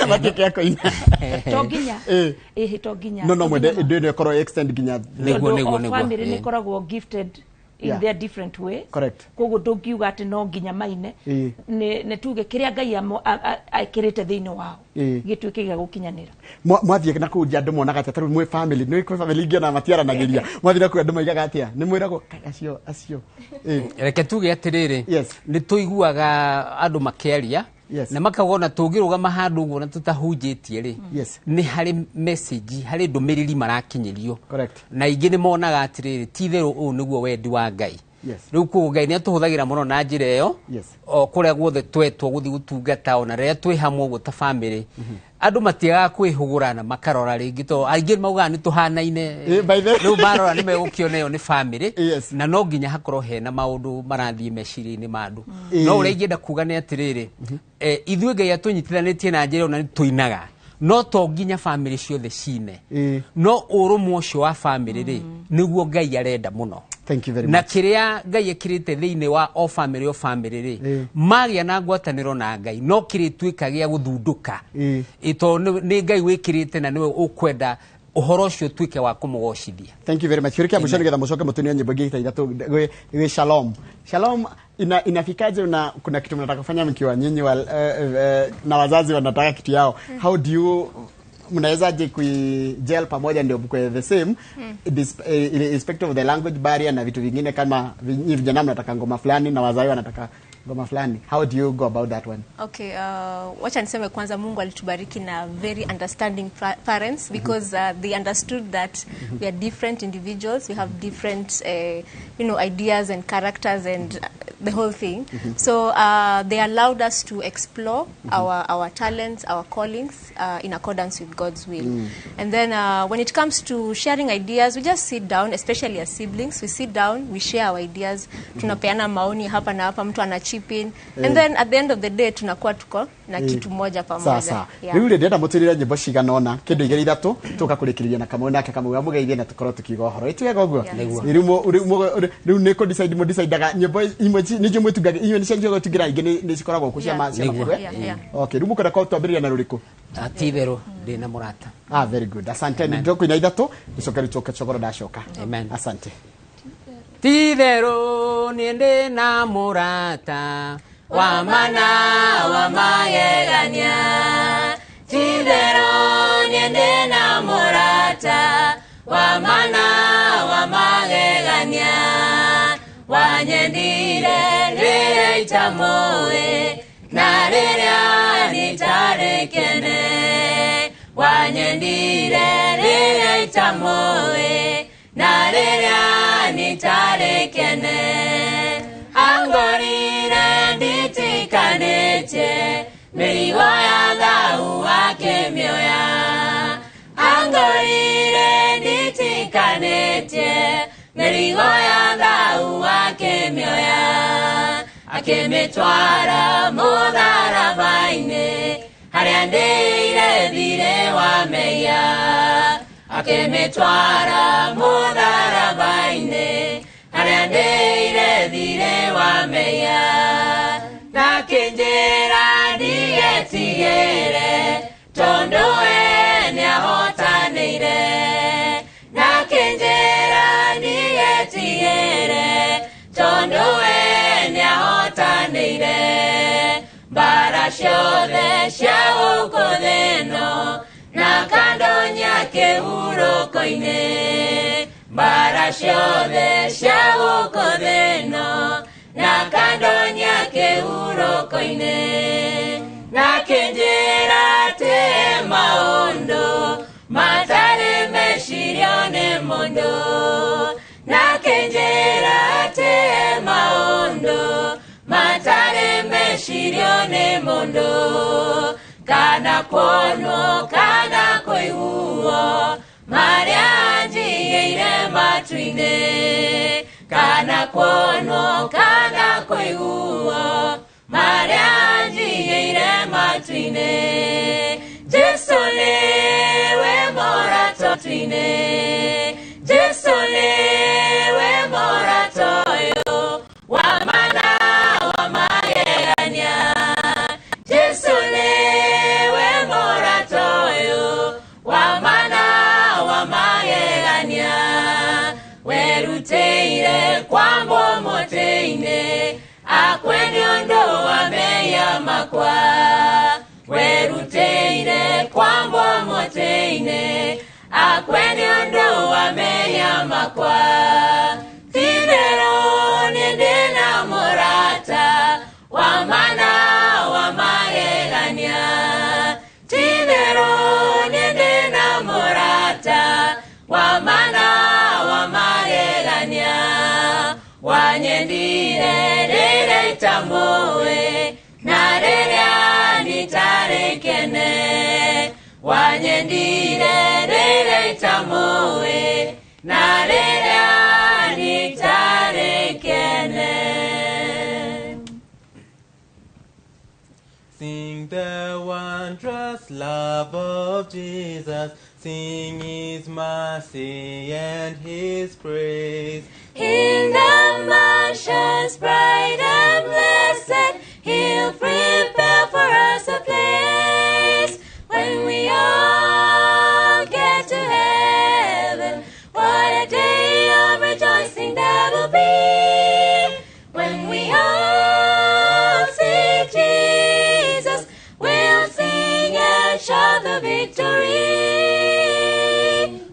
Matuĩke a kũina. To nginya. Ĩhĩ, to nginya. No To mwende nginya. ĩndũ ĩno ĩkorwo extend nginya. Tondũ o Nĩguo, family nĩ ĩkoragwo gifted in their different ways. Koguo ndũngiuga atĩ no nginya maine. Nĩ tuge kĩrĩa Ngai ekĩrĩte thĩinĩ wao gĩtuĩke gĩa gũkinyanĩra. Mwathiĩ na kũu nja andũ monaga atĩa? Tarĩu mwĩ family, nĩ kwĩ family ingĩ ona matiaranagĩria. Mwathiĩ na kũu andũ maigaga atĩa? Nĩ mwĩragwo, "Kai, acio acio." Reke tuge atĩrĩrĩ, nĩ tũiguaga andũ makĩaria na makauga ona tũngĩrũgama handũ ũguo na tũtahunjĩtie rĩ, nĩ harĩ message, harĩ ndũmĩrĩri marakinyĩrio. Na ingĩ nĩ monaga atĩrĩrĩ, ti itherũ ũyũ nĩguo wendi wa Ngai. Rĩu koguo Ngai nĩ atũhũthagĩra mũno na njĩra ĩyo. O kũrĩa guothe twetwo gũthiĩ gũtungata, ona rĩrĩa twĩ hamwe ũguo ta family, andũ matiagaga kwĩhũgũra na makarora rĩngĩ, tondũ aingĩ maugaga nĩ tũhanaine. By the- Rĩu marora nĩ megũkĩona ĩyo nĩ family, na no nginya hakorwo hena maũndũ marathiĩ meciria-inĩ ma andũ. No ũrĩa ingĩenda kuga nĩ atĩrĩrĩ, ithuĩ Ngai atũnyitithanĩtie na njĩra ĩyo na nĩ tũinaga, no to nginya family ciothe cine. No ũrũmwe ũcio wa family rĩ, nĩguo Ngai arenda mũno. Thank you very Na much. kĩrĩa Ngai ekĩrĩte thĩinĩ wa o family o family rĩ, magĩa na ngwatanĩro na Ngai, no kĩrĩtuĩka gĩa gũthundũka. Tondũ nĩ Ngai wĩkĩrĩte na nĩwe ũkwenda ũhoro ũcio ũtuĩke wa kũmũgocithia. Thank you very much. Kĩũria kĩa mũico nĩgetha mũcoke mũtũnie nyĩmbo ingĩ ta ithatũ gwĩ Shalom. Shalom inafikaje una kuna kitu mnataka kufanya mkiwa nyinyi wa, na wazazi wanataka kitu yao. How do you mnawezaje kuigel pamoja ndio mkwe the same irrespective of the language barrier na vitu vingine, kama nyinyi vijana mnataka ngoma fulani na wazazi wanataka ngoma fulani? How do you go about that one? Okay, wacha niseme kwanza Mungu alitubariki na very understanding parents because they understood that we are different individuals, we have different ideas and characters and the whole thing. So they allowed us to explore our talents, our callings in accordance with God's will. And then when it comes to sharing ideas, we just sit down, especially as siblings, we sit down, we share our ideas, tunapeana maoni hapa na hapa, mtu ana chip in. And then at the end of the day tunakuwa tuko na kitu moja pamoja. Sasa rĩu rĩ, ndĩrenda mũtwĩrĩre nyĩmbo cigana ũna, kĩndũ igĩrĩ ithatũ, tũka kũrĩkĩrĩria na Kamau, nake Kamau amũgeithie na tũkorwo tũkiuga ũhoro. Ĩ wega ũguo? Yeah. Nĩguo. Rĩu rĩu nĩ kũ-decide mũdecidaga nyĩmbo imwe nĩnjũĩ mwĩtungaga inyuĩ, nĩ cianjia gũtungĩra, ingĩ nĩ cikoragwo kuo cia cia Nĩguo. mabuku, eh? Yeah. Okay, rĩu mũkwenda ko twambĩrĩria na rũrĩkũ? Ti itherũ ndĩ na mũrata. Ah, very good, asante. Nĩ ndũkũina ithatũ, tũcoke rĩu tũke cogoro ndacoka. Amen. Asante. Ti itherũ niĩ ndĩ na mũrata wa mana wa magegania, ti itherũ niĩ ndĩ na mũrata wa mana wa magegania, wanyendire rĩrĩa itamũĩ na rĩrĩa nitarĩ kene, wanyendire rĩrĩa itamũĩ na rĩrĩa nitarĩ kene, angorire nditikanĩtie mĩrigo ya thau akĩmĩoya, angorire nditikanĩtie mĩrigo ya thau akĩmĩoya, akĩmĩtwara mũtharaba-inĩ harĩa ndĩire thirĩ wa mehia, akĩmĩtwara mũtharaba-inĩ harĩa ndĩire thirĩ wa mehia, na akĩnjĩra ndigetigĩre tondũ we nĩahotanĩire, na akĩnjĩra ndigetigĩre tondũ we nĩahotanĩire mbara ciothe cia gũkũ thĩ ĩno, na kandonya kĩhurũko-inĩ, mbara ciothe cia gũkũ thĩ ĩno, na kandonya kĩhurũko-inĩ, na kĩnjĩra atĩ maũndũ matarĩ mecirio nĩ mũndũ, na kĩnjĩra atĩ maũndũ matarĩ mecirio nĩ mũndũ, kana kuonwo kana kũiguo marĩa njigĩire matu-inĩ, kana kuonwo kana kũiguo marĩa njigĩire matu-inĩ. Jesu nĩwe mũrata matu-inĩ, Jesu nĩwe mũrata ũyũ wa mana wa magegania, Jesu nĩwe mũrata. wakwa werutĩire kwambwo mũtĩ-inĩ akwe nĩ ũndũ wa mehia makwa titherũ nĩ ndĩna mũrata wa mana wa magegania titherũ nĩ ndĩna mũrata wa mana wa magegania wanyendire rĩrĩa itamũĩ na rĩrĩa nitarĩ kene wanyendire rĩrĩa itamũĩ na rĩrĩa nitarĩ kene. Sing the wondrous love of Jesus, sing his mercy and his praise. In the mansions bright and blessed, he'll prepare for us a place. When we all get to heaven, what a day of rejoicing that will be. When we all see Jesus, we'll sing and shout the victory.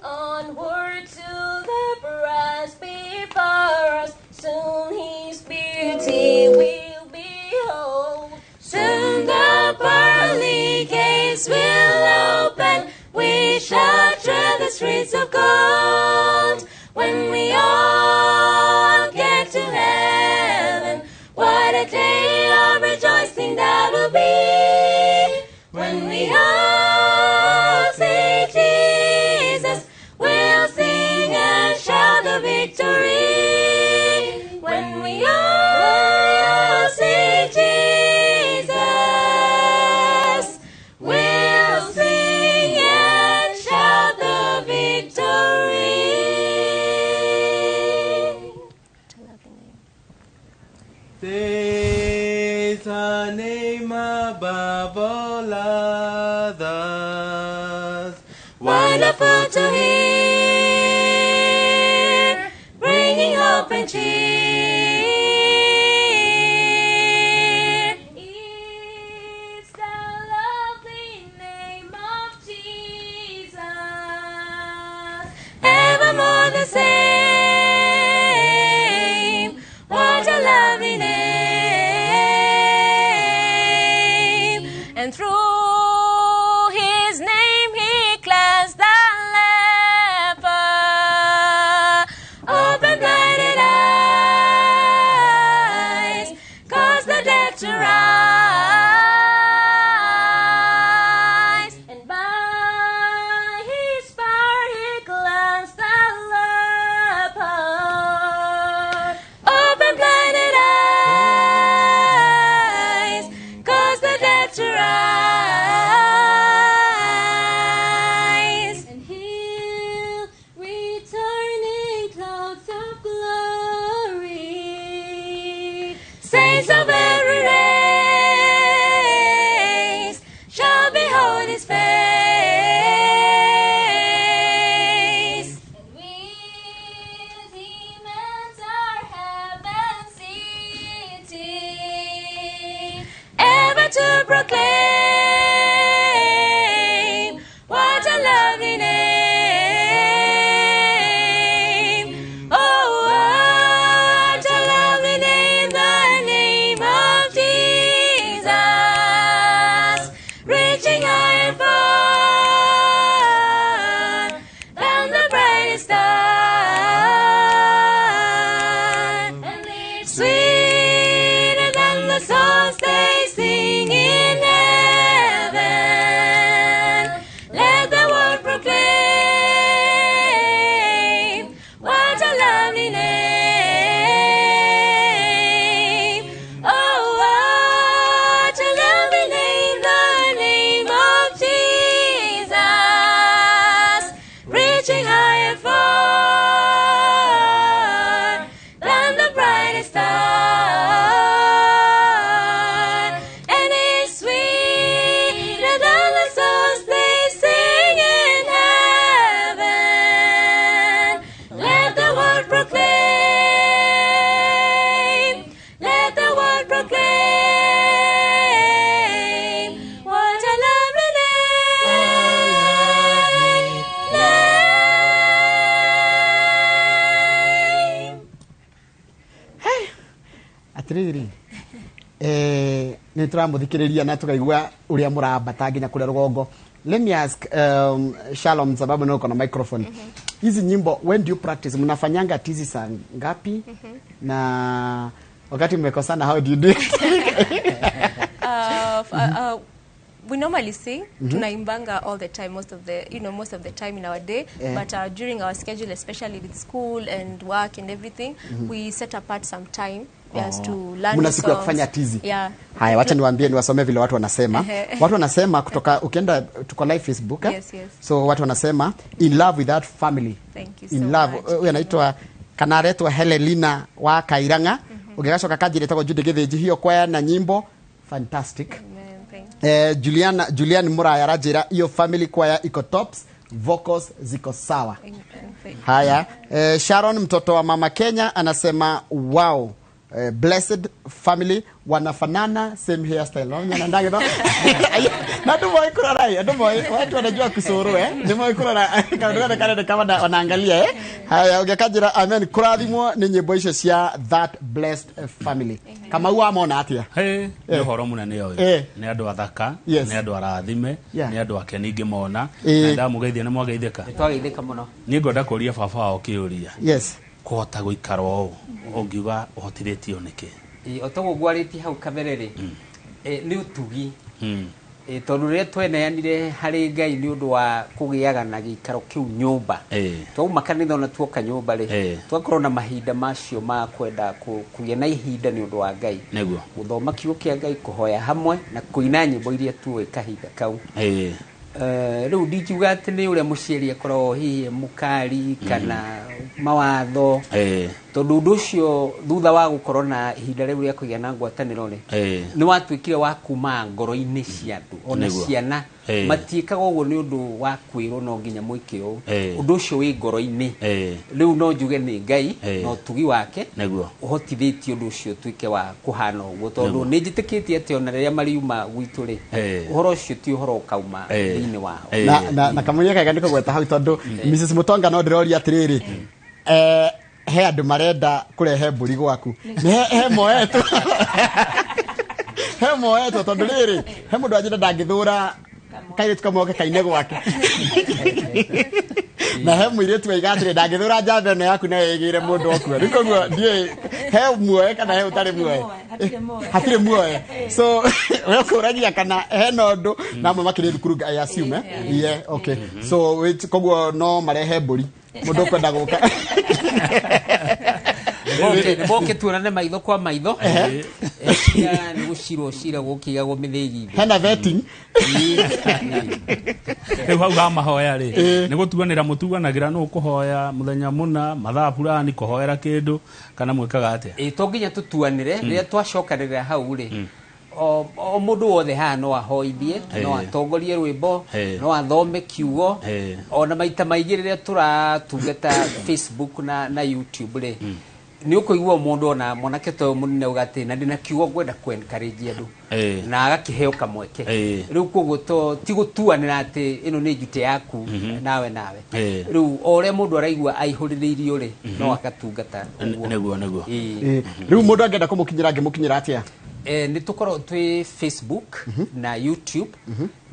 Onward to the prize before us, soon his beauty we'll behold. Soon the pearly gates will open, we shall tread the streets of gold. When we all get to heaven, what a day of rejoicing that will be. When we all see Jesus, we'll sing and shout the victory. When we all see Jesus, we'll sing and shout the victory. There's a name above all others. Wonderful to hear, bringing hope and cheer. It's the lovely name of Jesus, evermore the same. What a lovely name. And through his name he cleansed the leper, opened blinded eyes, caused the dead to rise, and by his power he cleansed the leper, opened blinded eyes, caused the dead to rise, and he'll return in clouds of glory. Saints of every race shall behold his face. And with him enter heaven's city, ever to proclaim what a lovely name. Oh, what a lovely name, the name of Jesus, reaching high and far than the brightest star, and it's sweeter than the songs they sing in heaven. Let the world proclaim what a lovely name. Oh, what a lovely name, the name of Nĩ tũramũthikĩrĩria na tũkaigua ũrĩa mũrambata nginya kũrĩa rũgongo. Let me ask Shalom, sababu niko na microphone. Hizi nyimbo, when do you practice? Mnafanyanga tizi saa ngapi? Na wakati mmekosana, how do you do it? We normally sing, tunaimbanga all the time, most of the you know most of the time in our day. But during our schedule, especially with school and work and everything, we set apart some time as to learn Mna the siku ya songs. Kufanya tizi? Yeah. Haya, wacha niwaambie, niwasomee vile watu wanasema. Watu wanasema kutoka, ukienda, tuko live Facebook, eh? Yes. So watu wanasema, "In love with that family." Thank you In so love. much. Huyu anaitwa kanaretwa Helelina wa Kairanga. Ũngĩgacoka kanjĩrĩtagwo Judy Gĩthĩnji, hiyo kwaya na nyimbo fantastic. Amen. Thank you. Julian Muraya aranjĩra hiyo family choir iko tops, vocals ziko sawa. Amen. Thank you. Haya, Sharon mtoto wa mama Kenya anasema, "Wow, blessed family, wanafanana, same hairstyle." No nyana ndage no. Na ndu moi kurora, ndu moi watu wanajua kusuru, eh. Ni moi kurora kaundu gothe karende kama wanaangalia, eh. Haya, ungekajira amen, kurathimwo ni nyimbo icio cia that blessed family. Kama u amona atia? Hey, nĩ ũhoro mũnene ũyũ. Nĩ andũ athaka, nĩ andũ arathime, nĩ andũ akeni ngĩmona. Na ndamũgeithia nĩ mwageithĩka. Nĩ twageithĩka mũno. Niĩ ngwenda kũria baba wao kĩũria. Kũhota gũikara ũũ, ũngiuga ũhotithĩtio nĩkĩ? Ĩ, o toguo ngwarĩtie hau kabere rĩ, nĩ ũtugi. Tondũ rĩrĩa tweneanire harĩ Ngai nĩ ũndũ wa kũgĩaga na gĩikaro kĩu nyũmba, twauma kanitha ona tuoka nyũmba rĩ, twakorwo na mahinda macio ma kwenda kũgĩa na ihinda nĩ ũndũ wa Ngai, gũthoma kiugo kĩa Ngai, kũhoya hamwe na kũina nyĩmbo iria tuoĩ kahinda kau. Rĩu ndingiuga atĩ nĩ ũrĩa mũciari akoragwo hihi e mũkari kana mawatho, tondũ ũndũ ũcio thutha wa gũkorwo na ihinda rĩu rĩa kũgĩa na ngwatanĩro rĩ, nĩ watuĩkire wa kuma ngoro-inĩ cia andũ ona ciana matiĩkaga ũguo nĩ ũndũ wa kwĩrwo no nginya mwĩke ũũ. Ũndũ ũcio wĩ ngoro-inĩ. Rĩu no njuge nĩ Ngai na ũtugi wake ũhotithĩtie ũndũ ũcio ũtuĩke wa kũhana ũguo, tondũ nĩ njĩtĩkĩtie atĩ ona rĩrĩa mariuma gwitũ rĩ, ũhoro ũcio ti ũhoro ũkauma thĩinĩ wao. Na kamũria kega nĩ kũgweta hau, tondũ Mrs Mutonga no ndĩroria atĩrĩrĩ, he andũ marenda kũrehe mbũri gwaku. Nĩ he moetwo tondũ rĩrĩ, he mũndũ anjĩra ndangĩthũra kairĩtu kamwe goke kaine gwake, na he mũirĩtu waiga atĩrĩ, ndangĩthũra njamba ĩno yaku nayo ĩgĩre mũndũ okuo. Rĩu koguo ndiũĩ he muoe kana he ũtarĩ muoe. Hatirĩ muoe. Hatirĩ muoe. So we ũkũragia kana hena ũndũ na amwe makĩrĩ thukuru, I assume, eh? Yeah, okay. So koguo no marehe mbũri mũndũ ũkwenda gũka. Nĩ moke tuonane maitho kwa maitho. Cira nĩ gũcirwo, cira gũkĩigagwo mĩthĩgi. Hena vetting. Rĩu hau ha mahoya rĩ, nĩ gũtuanĩra mũtuanagĩra nũ kũhoya mũthenya mũna, mathaa fulani, kũhoera kĩndũ, kana mwĩkaga atĩa? Ĩ, to nginya tũtuanĩre. Rĩrĩa twacokanĩrĩra hau rĩ, o mũndũ wothe haha no ahoithie, no atongorie rwĩmbo, no athome kiugo. Ona maita maingĩ rĩrĩa tũratungata Facebook na YouTube rĩ, nĩ ũkũigua mũndũ ona mwanake ta ũyũ mũnene uga atĩ na ndĩna kiugo ngwenda kũ encourage andũ, na agakĩheo kamweke. Rĩu koguo to ti gũtuanĩra atĩ ĩno nĩ njute yaku nawe. Rĩu o ũrĩa mũndũ araigua aihũrĩrĩirio rĩ, no agatungata ũguo. Nĩguo. Rĩu mũndũ angĩenda kũmũkinyĩra, angĩmũkinyĩra atĩa? Nĩ tũkoragwo twĩ Facebook na YouTube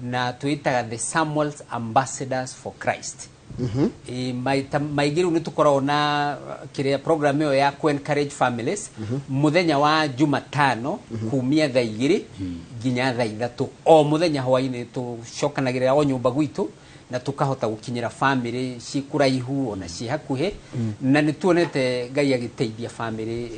na twĩtaga The Samuels Ambassadors for Christ. Maita maingĩ rĩu nĩ tũkoragwo na kĩrĩa program ĩyo ya ku encourage families mũthenya wa Jumatano kumia thaa 2 nginya thaa 3 o mũthenya hwainĩ. Tũcokanagĩrĩra o nyũmba gwitũ na tũkahota gũkinyĩra family ciĩ kũraihu ona ciĩ hakuhĩ, na nĩ tuonete Ngai agĩteithia family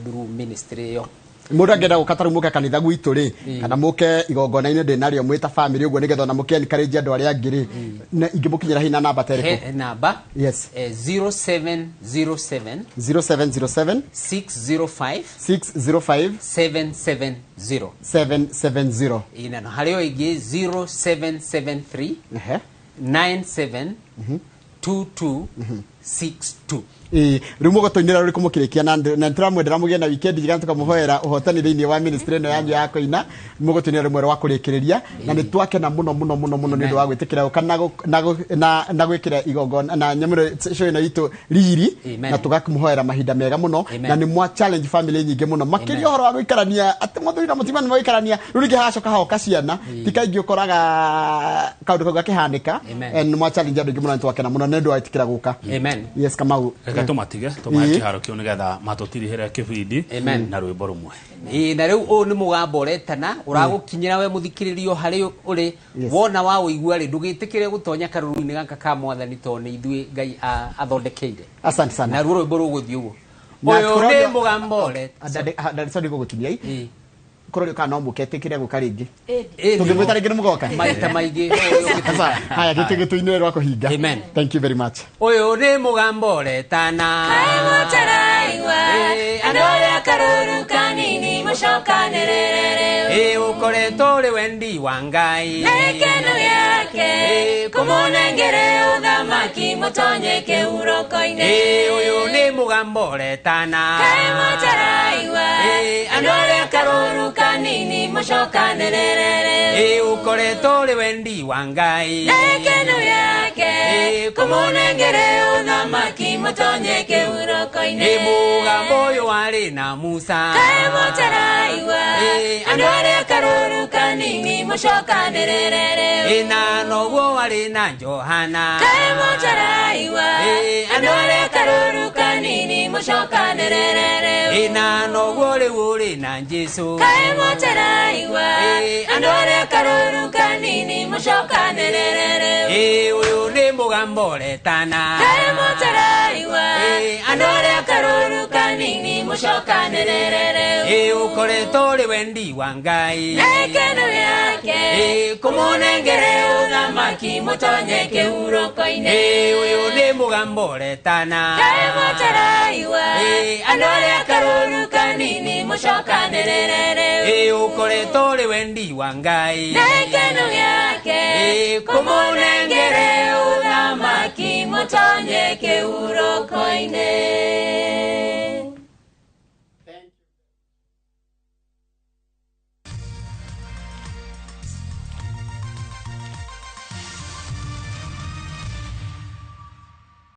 through ministry ĩyo. Mũndũ angĩenda gũka, tarĩu mũke kanitha gwitũ rĩ, kana mũke igongona-inĩ ndĩ narĩo mwĩ ta family ũguo, nĩgetha ona mũkĩ encourage andũ arĩa angĩ rĩ, na ingĩmũkinyĩra hihi na namba ta ĩrĩkũ? He namba 0707 0707 605 605 770. 770. Ina na harĩ o ĩngĩ 0773 97 22. 62. Rĩu mũgũtũinĩra rũrĩkũ mũkĩrĩkia na nĩtũramwendera mũgĩe na weekend njega tũkamũhoera ũhotani thĩinĩ wa ministry ĩno yanyu ya kũina. Mũgũtũinĩra rũmwe rwa kũrĩkĩrĩria na nĩ twakena mũno mũno mũno mũno nĩ ũndũ wa gwĩtĩkĩra gũka na gwĩkĩra igongona na nyamũre show ĩno itũ riri na tũgakũmũhoera mahinda mega mũno na nĩ mwa challenge family nyingĩ mũno makĩria ũhoro wa gũikarania atĩ mũthuri na mũtumia nĩ magũikarania rĩu rĩngĩ hagacoka hoka ciana ti kaingĩ ũkoraga kaũndũ kau gakĩhanĩka nĩ mwa challenge andũ aingĩ mũno nĩ twakena mũno nĩ ũndũ wa gwĩtĩkĩra gũka. Amen. Yes, Kamau. Reke tũmatige tũmahe kĩharo kĩu nĩgetha matũtirihĩre kĩbindi na rwĩmbo rũmwe. Na rĩu ũyũ nĩ mũgambo ũretana ũragũkinyĩra we mũthikĩrĩrio harĩ ũrĩ wona wa ũigua rĩ ndũgĩtĩkĩre gũtonya karũrũ-inĩ gaka ka mwathani tondũ nĩ ithuĩ Ngai athondekeire. Asante sana. Na ruo rwĩmbo rũgũthiĩ ũguo. Ũyũ nĩ mũgambo ũretana. Sorry gũgũtinia ii. Kũrorio kana no mũketĩkĩre gũka rĩngĩ. Tũngĩmwĩta rĩngĩ nĩ mũgoka. Maita maingĩ. Haya gĩtũinĩre rwa kũhinga. Amen. Thank you very much. Ũyũ nĩ mũgambo ũretana. Kaĩ mũtaraigua andũ arĩa karũrũ kanini mũcokanĩrĩre rĩu. Ũkoretwo ũrĩ wendi wa Ngai. Na gĩkeno gĩake kũmũnengere ũthamaki mũtonye kĩhurũko-inĩ. Ũyũ nĩ mũgambo ũretana. Kaĩ mũtaraigua andũ arĩa karũrũ kanini mũcokanĩrĩre rĩu. Ũkoretwo ũrĩ wendi wa Ngai. Na gĩkeno gĩake kũmũnengere ũthamaki mũtonye kĩhurũko-inĩ. Mũgambo ũyũ warĩ na Musa. Kaĩ mũtaraigua andũ arĩa karũrũ kanini mũcokanĩrĩre rĩu. Na noguo warĩ na Johana. Kaĩ mũtaraigua andũ arĩa karũrũ kanini mũcokanĩrĩre rĩu. Na noguo rĩu ũrĩ na Jesũ. Kaĩ mũtaraigua andũ arĩa karũrũ kanini mũcokanĩrĩre rĩu. Ũyũ nĩ mũgambo ũretana. Kaĩ mũtaraigua andũ arĩa karũrũ kanini mũcokanĩrĩre rĩu. Ũkoretwo ũrĩ wendi wa Ngai. Na gĩkeno gĩake kũmũnengere ũthamaki mũtonye kĩhurũko-inĩ. Ũyũ nĩ mũgambo ũretana. Kaĩ mũtaraigua andũ arĩa karũrũ kanini mũcokanĩrĩre rĩu. Ũkoretwo ũrĩ wendi wa Ngai. Na gĩkeno gĩake kũmũnengere ũthamaki mũtonye kĩhurũko-inĩ.